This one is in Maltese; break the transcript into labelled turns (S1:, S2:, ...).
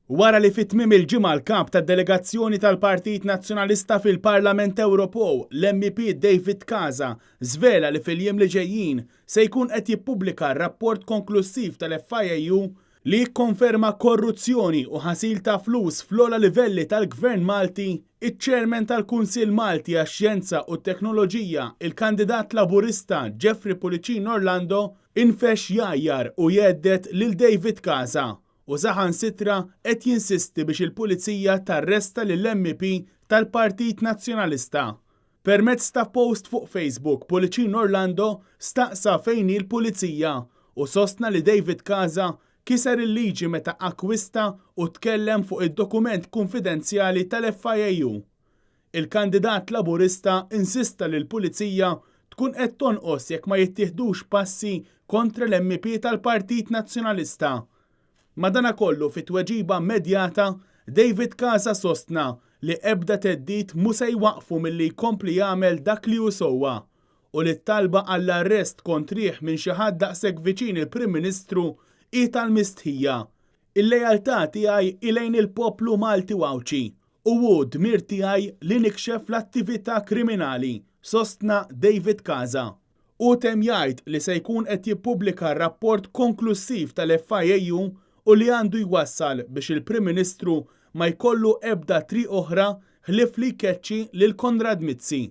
S1: Wara li fi tmiem il-ġimgħa l-Kap tad-Delegazzjoni tal-Partit Nazzjonalista fil-Parlament Ewropew, l-MEP David Casa, żvela li fil-jiem li ġejjin se jkun qed jippubblika r-rapport konklussiv tal-FIAU li jikkonferma korruzzjoni u ħasil ta' flus fl-ogħla livelli tal-Gvern Malti, iċ-Chairman tal-Kunsill Malti għax-Xjenza u t-Teknoloġija, il-kandidat Laburista Jeffrey Pullicino Orlando, infexx jgħajjar u jhedded lil David Casa u saħansitra qed jinsisti biex il-Pulizija tarresta lill-MEP tal-Partit Nazzjonalista. Permezz ta' post fuq Facebook, Pullicino Orlando staqsa fejn hi l-Pulizija u sostna li David Casa kiser il-liġi meta akkwista u tkellem fuq id-dokument kunfidenzjali tal-FIAU. Il-kandidat Laburista insista li l-Pulizija tkun qed tonqos jekk ma jittieħdux passi kontra l-MEP tal-Partit Nazzjonalista. Madanakollu fi tweġiba immedjata, David Casa sostna li ebda theddid mhu se jwaqqfu milli jkompli jagħmel dak li hu sewwa u li t-talba għall-arrest kontrih minn xi ħadd daqshekk viċin il-Prim Ministru hi tal-mistħija. Il-lealtà tiegħi hi lejn il-poplu Malti u Għawdxi u hu dmir tiegħi li nikxef l-attività kriminali, sostna David Casa. Hu temm jgħid li se jkun qed jippubblika r-rapport konklussiv tal-FIAU u li għandu jwassal biex il-Prim Ministru ma jkollu ebda triq oħra ħlief li jkeċċi lil Konrad Mizzi.